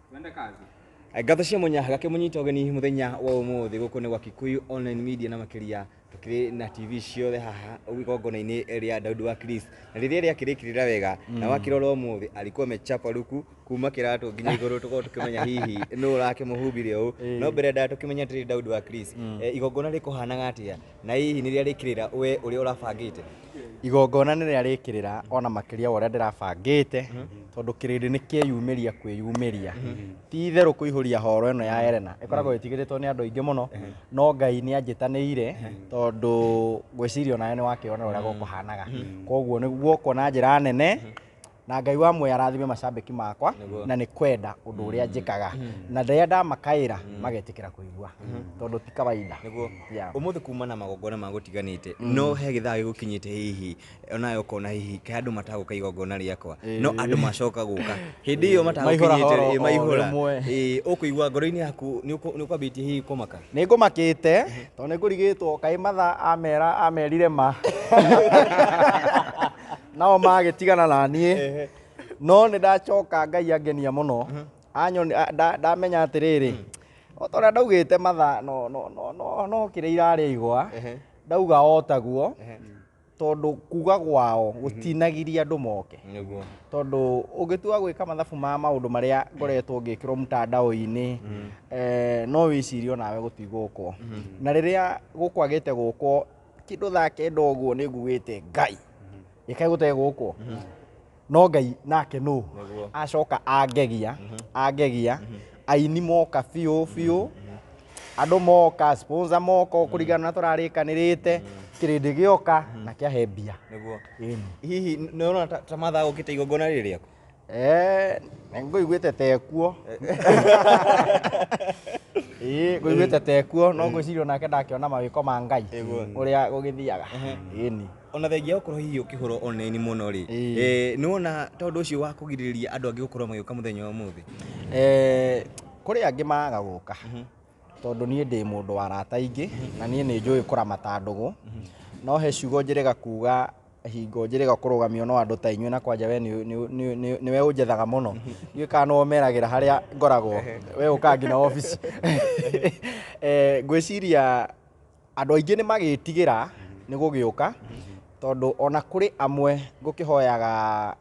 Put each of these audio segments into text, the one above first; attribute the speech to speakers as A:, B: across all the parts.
A: Twende kazi.
B: Ngatho cia mwanya gakĩmũnyita ũgeni mũthenya wa ũmũthĩ gũkũ nĩ gwa Kikuyu Online Media na makĩria tũkĩrĩ na TV ciothe haha igongona-inĩ rĩa Daudi wa Chris na rĩrĩa rĩakĩrĩkĩrĩra wega na wakĩrora ũmũthĩ alikuwa amechapa luku kuma kĩratũ nginya igũrũ tũkorwo tũkĩmenya hihi nũ ũrakĩmũhumbire ũũ. No mbere nda tũkĩmenya atĩrĩ, Daudi wa Chris, igongona rĩkũhanaga atĩa na hihi nĩ rĩarĩkĩrĩra we ũrĩa ũrabangĩte?
C: Igongona nĩ rĩarĩkĩrĩra ona makĩria wa ũrĩa ndĩrabangĩte, tondũ kĩrĩndĩ nĩ kĩeyumĩria kwĩyumĩria. Ti itherũ kũihũria horo ĩno ya Elena ĩkoragwo ĩtigĩrĩtwo nĩ andũ aingĩ mũno, no Ngai nĩ anjĩtanĩire, tondũ ngwĩciria onawe nĩ wakĩona ũrĩa gũkũhanaga. Koguo nĩ guokwo na njĩra nene, na Ngai wa muoyo arathime macambĩki makwa na nĩ kwenda ũndũ ũrĩa njĩkaga, na rĩrĩa ndamakaĩra magetĩkĩra kũigua, tondũ ti kawaida.
B: Nĩguo.
C: Yeah.
B: Ũmũthĩ kuma na magongona ma gũtiganĩte, no he gĩthaa gĩgũkinyĩte hihi onawe ũkona hihi kaĩ andũ matagũka igongona rĩakwa, no andũ macoka gũka hĩndĩ ĩyo
C: Maihũra
B: matagũkinyĩte
C: horo o
B: maihũra.
C: rĩmwe.
B: Ũkũigua ngoro-inĩ yaku nĩ ũkwambĩtie hihi kũmaka?
C: Nĩ ngũmakĩte tondũ nĩ ngũrigĩtwo kaĩ matha amera amerire ma nao magĩtigana na niĩ, no nĩ ndacoka Ngai angenia mũno. Ndamenya atĩrĩrĩ, o ta ũrĩa ndaugĩte matha no no no no no kĩrĩa irarĩa igwa, ndauga o taguo, tondũ kuga gwao gũtinagiria andũ moke. Tondũ ũngĩtua gwĩka mathabu ma maũndũ marĩa ngoretwo ngĩkĩrwo mtandao-inĩ, no wĩcirie onawe gũtigũkwo. Na rĩrĩa gũkwagĩte gũkwo kĩndũ thaa kenda ũguo, nĩ ngugĩte Ngai ĩkae gũtegũkwo, no Ngai nake nũ acoka angegia angegia aini moka biũ biũ, andũ moka, sponsor moka kũringana na tũrarĩkanĩrĩte, kĩrĩndĩ gĩoka na kĩahe mbia. Ĩni.
B: Hihi nĩ ũrona ta mathaa gũkĩte igongona rĩrĩ rĩaku?
C: Ngũiguĩte tekuo, ĩĩ, ngũiguĩte tekuo, no ngwĩciria onake ndakĩona mawĩko ma Ngai ũrĩa gũgĩthiaga. Ĩni.
B: Ona thengia gũkorwo hihi ũkĩhũrwo online mũno rĩ, nĩ wona tondũ ũcio wa kũgirĩrĩria andũ angĩ gũkorwo magĩũka mũthenya wa ũmũthĩ?
C: Kũrĩ angĩ magaga gũka, tondũ niĩ ndĩ mũndũ wa arata aingĩ na niĩ nĩ njũĩ kũramata ndũgũ, no he ciugo njĩrĩga kuga hingo njĩrĩga kũrũgamio no andũ ta inyuĩ, na kwanja we nĩwe ũnjethaga mũno, ndiũĩ kana nĩwe ũmeragĩra harĩa ngoragwo, we ũkaga nginya obici. Ngwĩciria andũ aingĩ nĩ magĩtigĩra nĩ gũgĩũka, tondũ ona kũrĩ amwe ngũkĩhoyaga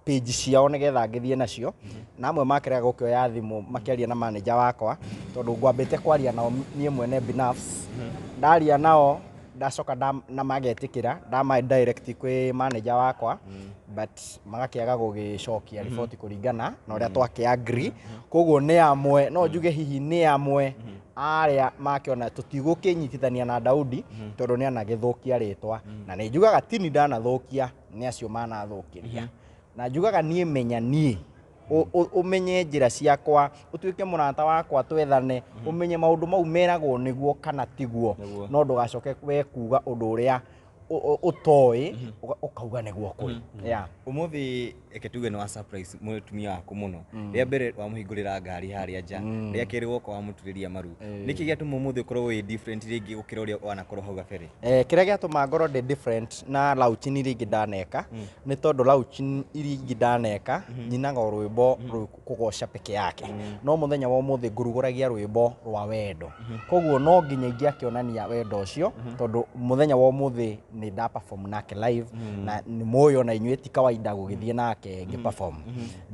C: page ciao nĩgetha ngĩthiĩ nacio, na amwe makĩrega gũkĩoya thimũ makĩaria na manager wakwa, tondũ ngwambĩte kwaria nao niĩ mwene binafsi. Ndaria nao ndacoka na magetĩkĩra ndama direct kwĩ manager wakwa, but magakĩaga gũgĩcokia riboti kũringana na ũrĩa twakĩ agree. Koguo nĩ amwe, no njuge hihi nĩ amwe arĩa makĩona tũtigũkĩnyitithania na Daudi, tondũ nĩ anagĩthũkia rĩtwa, na nĩ njugaga tini ndanathũkia, nĩ acio manathũkĩria. Na njugaga niĩ menya niĩ ũmenye njĩra ciakwa, ũtuĩke mũrata wakwa, twethane, ũmenye maũndũ mau meragwo nĩguo kana tiguo, no ndũgacoke we kuga ũndũ ũrĩa ũtoĩ ũkauga nĩguo kũrĩ. Yeah.
B: Ũmũthĩ reke tuge nĩ wa surprise mũtumia waku mũno. Rĩa mbere wamũhingũrĩra ngari harĩa nja, rĩa kerĩ woka wamũturĩria maru. Nĩkĩ gĩatũma ũmũthĩ ũkorwo wĩ different rĩngĩ gũkĩra ũrĩa wanakorwo hau gabere?
C: Kĩrĩa gĩatũma ngorwo ndĩ different na launch iria ingĩ ndaneka nĩ tondũ launch iria ingĩ ndaneka nyinaga o rwĩmbo rũ kũgoca peke yake, no mũthenya wa ũmũthĩ ngurugũragia rwĩmbo rwa wendo. Koguo no nginya ingĩakĩonania wendo ũcio, tondũ mũthenya wa ũmũthĩ nĩ nda perform nake live, na nĩ mũĩ ona inyuĩ ti kawaida gũgĩthiĩ nake ngĩ perform,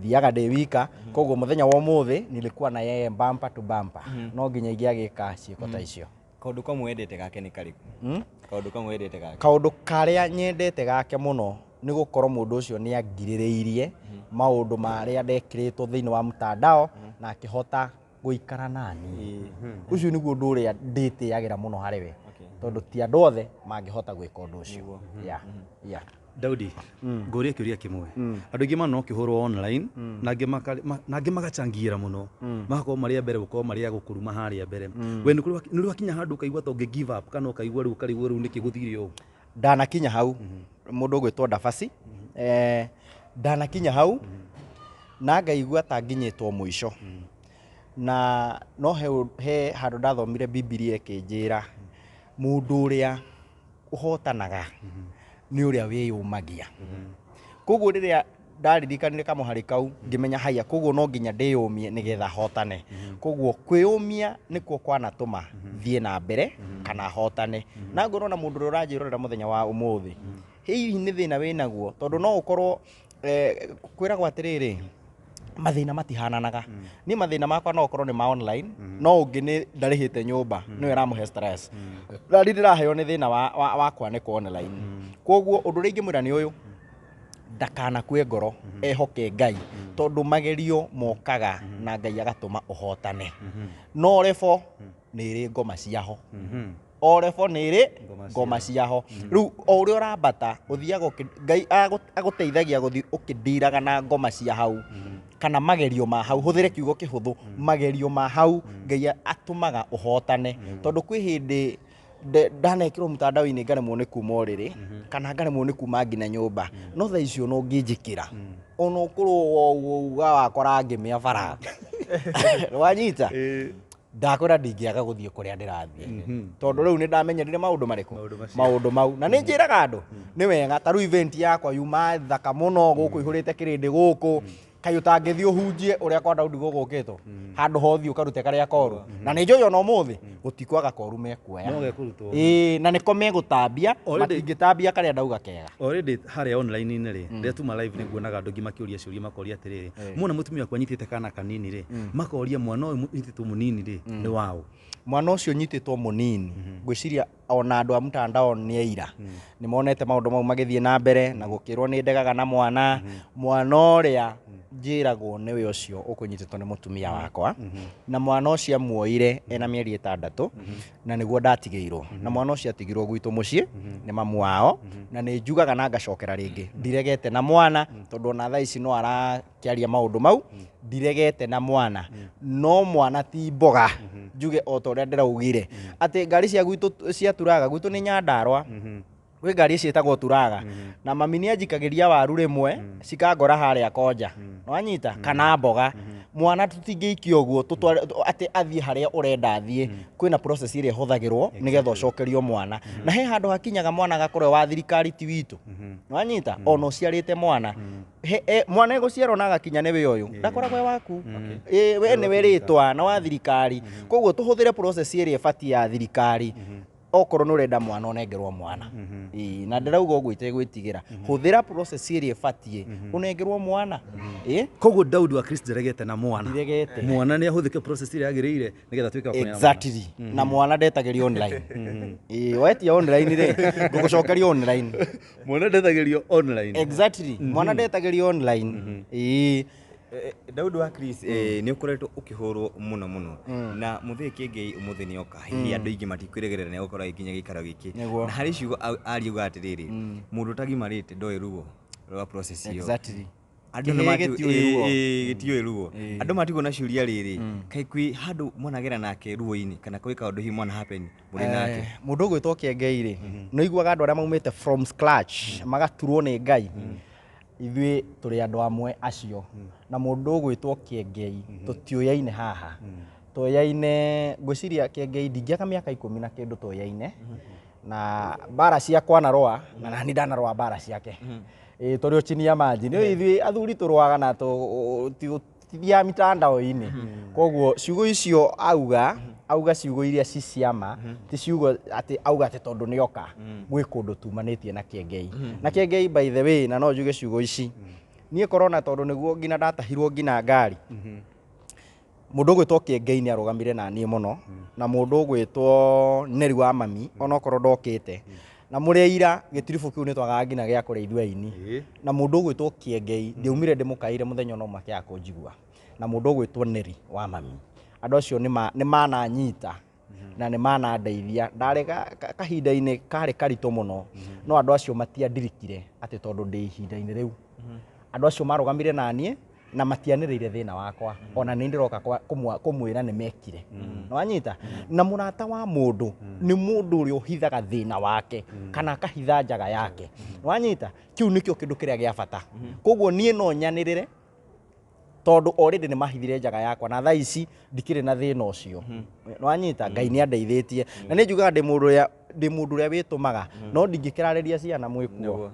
C: thiaga ndĩ wika. Koguo mũthenya wa ũmũthĩ nilikuwa na yeye bumper to bumper, no nginya ingĩagĩka ciĩko ta icio.
B: Kaũndũ kamwe wendete gake nĩ karĩkũ? Kaũndũ kamwe wendete gake?
C: Kaũndũ karĩa nyendete gake mũno nĩ gũkorwo mũndũ ũcio nĩ angirĩrĩirie maũndũ marĩa ndekĩrĩtwo thĩinĩ wa mtandao na akĩhota gũikara naniĩ. Ũcio nĩguo ũndũ ũrĩa ndĩtĩagĩra mũno harĩ we, tondũ ti andũ othe mangĩhota gwĩka ũndũ ũcio. Yeah.
D: Daudi, ngũrie kĩũria kĩmwe. Andũ aingĩ mana no kĩhũrwo online na angĩ na angĩ magachangiĩra mũno, magakorwo marĩ a mbere gũkorwo marĩ a gũkũruma harĩa mbere. We nĩ kũrĩ wakinya handũ ũkaigua ta ũngĩ give up, kana ũkaigua rĩu ũkarigwo rĩu nĩkĩ gũthire ũũ?
C: Ndanakinya hau, mũndũ ũgwĩtwo Ndabaci, ndanakinya hau na ngaigua ta nginyĩtwo mũico, na no he handũ ndathomire Bibilia ĩkĩnjĩra mũndũ ũrĩa ũhotanaga nĩ ũrĩa wĩyũmagia. Koguo rĩrĩa Ndaririkanire kamũhari kau, ngĩmenya haiya, koguo no nginya ndĩyũmie nĩgetha hotane. Koguo kwĩyũmia nĩkuo kwanatũma thiĩ na mbere kana hotane. Na ngorwo na mũndũ ũrĩa ũranjĩrorera mũthenya wa ũmũthĩ, hihi nĩ thĩna wĩnaguo, tondũ no ũkorwo kwĩragwo atĩrĩrĩ, mathĩna matihananaga. Niĩ mathĩna makwa no ũkorwo nĩ ma online, no ũngĩ nĩ ndarĩhĩte nyũmba, nĩwe ĩramũhe stress. Na niĩ ndĩraheo nĩ thĩna wa kwanĩkwo online. Koguo ũndũ ũrĩa ingĩmwĩra nĩ ũyũ, ndakanakue ngoro, ehoke Ngai, tondũ magerio mokaga na Ngai agatũma ũhotane. No rebo nĩ ĩrĩ ngoma ciaho, o rebo nĩ ĩrĩ ngoma ciaho. Rĩu o ũrĩa ũrambata ũthiaga Ngai agũteithagia gũthiĩ ũkĩndiraga na ngoma cia hau kana magerio ma hau. Hũthĩre kiugo kĩhũthũ, magerio ma hau, Ngai atũmaga ũhotane. Tondũ kwĩ hĩndĩ ndanekĩrwo mtandao-inĩ ngaremwo nĩ kuma ũrĩrĩ kana ngaremwo nĩ kuma nginya nyũmba, no thaa icio no ũngĩnjĩkĩra ona ũkũrwo uga wakora ngĩmĩa bara, wanyita, ndakwĩra ndingĩaga gũthiĩ kũrĩa ndĩrathiĩ, tondũ rĩu nĩ ndamenyerire maũndũ marĩkũ?
D: Maũndũ macio.
C: Maũndũ mau. Na nĩ njĩraga andũ nĩ wega, ta rĩu event yakwa yuma thaka mũno gũkũ, ihũrĩte kĩrĩndĩ gũkũ, kaĩ ũtangĩthiĩ ũhunjie ũrĩa kwa Daudi gũgũkĩtwo handũ hothiĩ ũkarute karĩa koru? Na nĩ njũĩ ona ũmũthĩ gũtikwaga koru mekuoya.
D: No gekũrutwo.
C: Ĩĩ, na nĩko megũtambia.
D: Already-
C: Matingĩtambia karĩa ndauga kega.
D: Already harĩa online-inĩ rĩ, rĩrĩa tuma live, nĩ nguonaga andũ aingĩ makĩũria ciũria, makoria atĩrĩrĩ, mona mũtumia wakwa anyitĩte kana kanini rĩ, makoria mwana ũyũ nyitĩtwo mũnini rĩ, nĩ waũ?
C: Mwana ũcio nyitĩtwo mũnini, ngwĩciria ona andũ a mtandao nĩ aira, nĩ monete maũndũ mau magĩthiĩ na mbere na gũkĩrwo nĩ ndegaga na mwana. Mwana ũrĩa njĩragwo nĩwe ũcio ũkũnyitĩtwo nĩ mũtumia wakwa, na mwana ũcio amuoire ena mĩeri 6, na nĩguo ndatigĩirwo. Na mwana ũcio atigirwo gwitũ mũciĩ nĩ mamu wao, na nĩ njugaga na ngacokera rĩngĩ, ndiregete na mwana, tondũ ona thaa ici no arakĩaria maũndũ mau. Ndiregete na mwana, no mwana ti mboga. Njuge o ta ũrĩa ndĩraugire atĩ ngari cia gwitũ cia turaga, gwitũ nĩ Nyandarũa, kwĩ ngari ciĩtagwo turaga, na mami nĩ anjikagĩria waru rĩmwe cikangora harĩa konja, wanyita, kana mboga. Mwana tũtingĩikia ũguo tũtware atĩ athiĩ harĩa ũrenda athiĩ. Kwĩna process ĩrĩa ĩhũthagĩrwo nĩgetha ũcokerio mwana, na he handũ hakinyaga mwana agakorwo wa thirikari, ti witũ, wanyita. Ona ũciarĩte mwana, mwana egũciarwo na agakinya nĩwe ũyũ, ndakoragwo e waku. Ĩ, we nĩwe rĩtwa na wa thirikari. Koguo tũhũthĩre process ĩrĩa ĩbatiĩ ya thirikari. Okorwo nĩ ũrenda mwana, ũnengerwo mwana. Ĩĩ, na ndĩrauga ũguo itegwĩtigĩra, hũthĩra process ĩrĩa ĩbatiĩ ũnengerwo mwana. Ĩ.
D: Koguo Daudi wa Kristo ndaregete na mwana.
C: Ndiregete.
D: Mwana nĩ ahũthĩke process ĩrĩa yagĩrĩire nĩgetha atuĩke wa kũneana mwana.
C: Exactly. Na mwana ndetagĩrio online. Ĩĩ, wetia online rĩ, ngũgũcokeria online.
D: Mwana ndetagĩrio online.
C: Exactly, mwana ndetagĩrio online. Ĩĩ.
B: Daudi wa Chris, nĩ ũkoretwo ũkĩhũrwo mũno mũno na mũthĩ Kĩengei ũmũthĩ nĩ oka. Hihi andũ aingĩ matikwĩrĩgĩrĩra nĩ egũkorwo agĩkinya gĩikaro gĩkĩ. Na harĩ ciugo ariuga atĩrĩrĩ, mũndũ ũtagimarĩte ndoĩ ruo rwa process ĩyo. Andũ
C: Kĩhĩĩ
B: nĩ
C: gĩtiũĩ ruo.
B: Ĩĩ, gĩtiũĩ ruo. Andũ matigwo na ciũria rĩrĩ, kaĩ kwĩ handũ mwanagera nake ruo-inĩ, kana kwĩ kaũndũ hihi mwana happen mũrĩ nake?
C: Mũndũ ũgwĩtwo Kĩengei rĩ, nĩ ũiguaga andũ arĩa maumĩte from scratch magaturwo nĩ Ngai. Ithuĩ tũrĩ andũ amwe acio, na mũndũ ũgwĩtwo Kĩengei tũtiũyaine haha, tũyaine ngwĩciria Kĩengei ndingĩaga mĩaka 10 na kĩndũ tũyaine, na mbara ciakwa narũa na nani ndanarũa mbara ciake. Ĩĩ, tũrĩ o chini ya maji. Nĩ ithuĩ athuri tũrũaga na tũtithiaga mitandao-inĩ. Koguo ciugo icio auga, auga ciugo iria ci ciama, ti ciugo atĩ auga atĩ tondũ nĩ oka. Gwĩ kũndũ tumanĩtie na Kĩengei. Na Kĩengei, by the way, na no njuge ciugo ici, niĩ korona, tondũ nĩguo nginya ndatahirwo nginya ngari, mũndũ ũgwĩtwo Kĩengei nĩ arũgamire na niĩ mũno, na mũndũ ũgwĩtwo Neri wa mami, onokorwo ndokĩte na mũrĩ aira gĩtiribũ kĩu, nĩ twagaga nginya gĩa kũrĩa ithuĩ aini. Na mũndũ ũgwĩtwo Kĩengei ndiaumire ndĩmũkaire mũthenya ona ũmwe akĩaga kũnjigua, na mũndũ ũgwĩtwo Neri wa mami. Andũ acio nĩ mananyita na nĩ manandeithia. Ndarĩ kahinda-inĩ karĩ karitũ mũno, no andũ acio matiandirikire atĩ tondũ ndĩ ihinda-inĩ rĩu. Andũ acio marũgamire na niĩ na matianĩrĩire thĩna wakwa. Ona nĩ ndĩroka kũmwĩra nĩ mekire. Nĩwanyita? Na mũrata wa mũndũ nĩ mũndũ ũrĩa ũhithaga thĩna wake kana akahitha njaga yake, nĩwanyita? Kĩu nĩkĩo kĩndũ kĩrĩa gĩa bata. Koguo niĩ no nyanĩrĩre tondũ already nĩ mahithire njaga yakwa, na thaa ici ndikĩrĩ na thĩna ũcio, nĩwanyita? Ngai nĩ andeithĩtie, na nĩ njugaga ndĩ mũndũ ũrĩa wĩtũmaga, no ndingĩkĩrarĩria ciana mwĩkuo.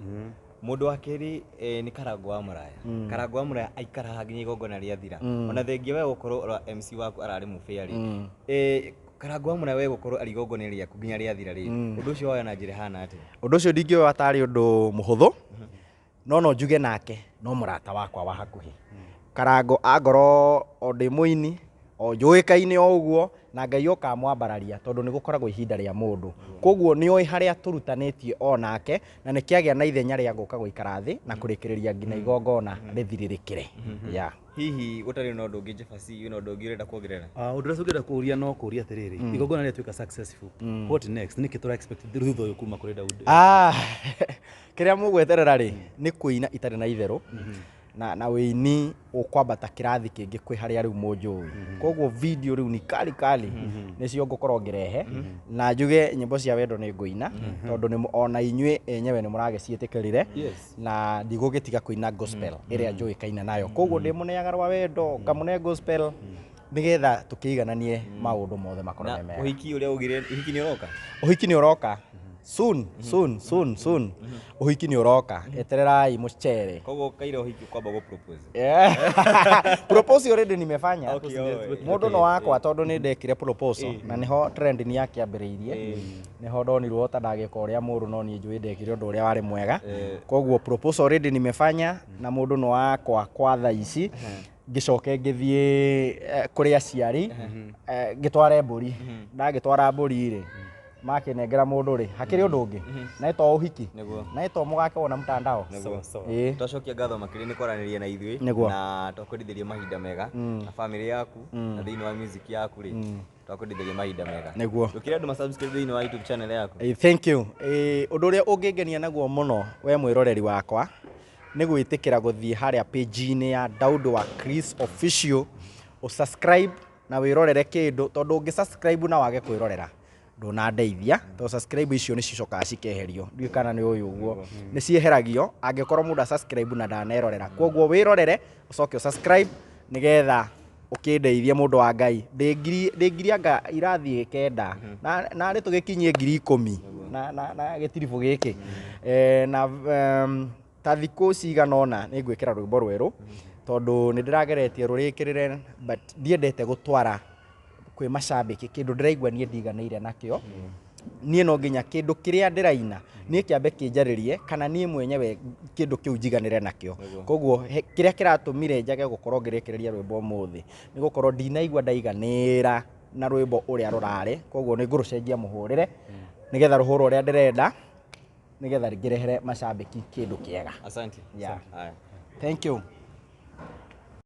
B: Mũndũ wa kerĩ nĩ Karango wa Mũraya. Karango wa Mũraya aikaraga nginya igongona rĩathira, ona thengia we gũkorwo MC waku ararĩ mũbĩa rĩ, Karango wa Mũraya we gũkorwo arĩ igongona rĩaku nginya rĩathira rĩ, ũndũ ũcio woya na njĩra ĩhana atĩa?
C: Ũndũ ũcio ndingĩoya tarĩ ũndũ mũhũthũ, no njuge nake no mũrata wakwa wa hakuhĩ. Karango angorwo o ndĩ mũini o njũĩkaine o ũguo, na Ngai oka amwambararia, tondũ nĩ gũkoragwo ihinda rĩa mũndũ, koguo nĩ oĩ harĩa tũrutanĩtie o nake, na nĩ kĩagĩa na ithenya rĩa gũka gũikara thĩ na kũrĩkĩrĩria nginya igongona rĩthirĩrĩkĩre, yeah.
B: Hihi gũtarĩ na ũndũ ũngĩ, Jefasi, wĩna ũndũ ũngĩ ũrenda kuongerera?
D: Ah, ũndũ ũrĩa tũngĩenda kũũria no kũũria atĩrĩrĩ, igongona rĩatuĩka successful, what next? Nĩkĩ tũra expect thutha ũyũ kuma kũrĩ Daudi?
C: Ah, kĩrĩa mũgweterera rĩ, nĩ kũina itarĩ na itherũ na wĩini ũkwambata kĩrathi kĩngĩ kwĩ harĩa rĩu mũnjũĩ. Koguo video rĩu ni kali kali nĩcio ngũkorwo ngĩrehe, na njuge nyĩmbo cia wendo nĩ ngũina, tondũ nĩ ona inyuĩ enyewe nĩ mũragĩciĩtĩkĩrire. Na ndigũgĩtiga kũina gospel ĩrĩa njũĩkaine nayo, koguo ndĩmũneaga rwa wendo, ngamũne gospel, nĩgetha tũkĩigananie maũndũ mothe makorwo
B: Na
C: me mega.
B: Ũhiki ũrĩa ugire, ũhiki nĩ ũroka?
C: Ũhiki nĩ ũroka soon, soon, soon, soon. Ũhiki nĩ ũroka, etererai mũcere.
B: Koguo kaira ũhiki kwamba gũ propose?
C: Yeah. Propose already nimefanya.
B: Okay, oh,
C: Mũndũ no wakwa, tondũ nĩ ndekire proposal na nĩho trend nĩ yakĩambĩrĩirie, nĩho ndonirwo ta ndagĩka ũrĩa mũru, no niĩ njũĩ ndekire ũndũ ũrĩa warĩ mwega. Koguo proposal already nimefanya na mũndũ no wakwa kwa thaa ici. Ngĩcoke ngĩthiĩ kũrĩ aciari, ngĩtware mbũri. Ndagĩtwara mbũri rĩ, makĩnengera mũndũ rĩ, hakĩrĩ ũndũ ũngĩ na ĩto ũhiki na ĩto mũgakĩwona mtandao. Ĩĩ.
B: Twacokia ngatho makĩria nĩ kwaranĩria na ithuĩ. Na twakwendithĩria mahinda mega na family yaku, na thĩinĩ wa music yaku rĩ, twakwendithĩria mahinda mega. Ndũkĩre andũ ma subscribe thĩinĩ wa YouTube channel yaku.
C: Thank you. Ũndũ ũrĩa ũngĩngenia naguo mũno we mwĩroreri wakwa nĩ gwĩtĩkĩra gũthiĩ harĩa page-inĩ ya Daudi wa Chris Official, ũsubscribe na wĩrorere kĩndũ, tondũ ũngĩ subscribe na wage kwĩrorera ndũnandeithia, tondũ subscribe icio nĩ cicokaga cikeherio. Ndiũĩ kana nĩ ũyũ ũguo nĩ cieheragio angĩkorwo mũndũ asubscribe na ndanerorera. Koguo wĩrorere, ũcoke ũsubscribe, nĩgetha ũkĩndeithie, mũndũ wa Ngai. Ndĩ ngiri anga irathiĩ 9, na narĩ tũgĩkinyie 10,000 na gĩtiribũ gĩkĩ. Na ta thikũ cigana ũna nĩ ngwĩkĩra rwĩmbo rwerũ, tondũ nĩ ndĩrageretie rũrĩkĩrĩre, but ndiendete gũtwara kwĩ macambĩki kĩndũ ndĩraigua niĩ ndiganĩire nakĩo. Niĩ no nginya kĩndũ kĩrĩa ndĩraina niĩ kĩambe kĩnjarĩrie, kana niĩ mwenyewe kĩndũ kĩu njiganĩre nakĩo. Koguo kĩrĩa kĩratũmire njage gũkorwo ngĩrĩkĩrĩria rwĩmbo ũmũthĩ nĩ gũkorwo ndinaigua ndaiganĩra na rwĩmbo ũrĩa rũrarĩ. Koguo nĩ ngũrũcenjia mũhũrĩre, nĩgetha rũhũrwo ũrĩa ndĩrenda, nĩgetha ngĩrehere macambĩki kĩndũ kĩega.
B: Asante.
C: Yeah.
B: Haya.
C: Thank you.